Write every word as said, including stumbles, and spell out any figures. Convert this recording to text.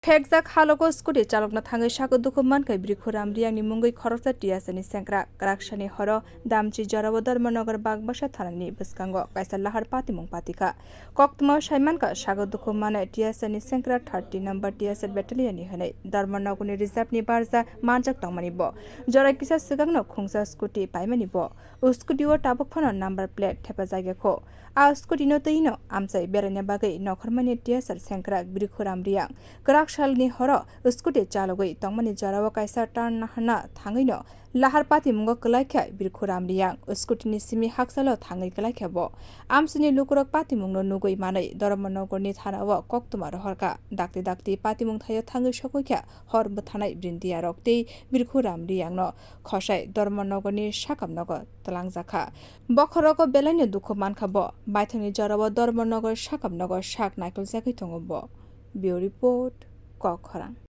Thekjak halogo scooty chalokna thangwi sago dukhu mankha Birikhuram Riyangni mungwi khoroksa T S R ni sengkrak. Kwraksani horo Damchi jorao Dharmanagar Bagbasa thanani bwskango kaisa lahar patimung patikha. Koktwma saimankha sago dukhu manwi T S R ni sengkrak thirty number T S R battalion ni hwnwi Dharmanagarni reserve ni barja manjak tongmani bo. Jora kisa swkangno khungsa scooty paimani bo. O scooty o tabuk phano number plate thepajak ya kho. A scooty no twi no amchai beraina bagwi nokhormani T S R sengkrak Birikhuram Riyang. Kwrak salni horo scooty chalogwi tongmani jorao kaisa turn nahana thangwi no lahar patimungo kwlaikha Birikhuram Riyang. Scooty ni simi haksalo thangwi kwlaikha bo. Amsini lukurok patimungno nugwi manwi Dharmanagarni thanao koktwma rohorkha. Dakti dakti patimung thaio thangwi sokwi kha hor bwthanai Brindiya rok tei Birikhuram Riyangno khosai Dharmanagarni sakam nogo twlangjakha. Bokhorogo belaino dukhu mankha bo. Baithangni jorao Dharmanagar sakam nogo sak naikoljagwi tongo bo. Bureau Report, Kok Khorang.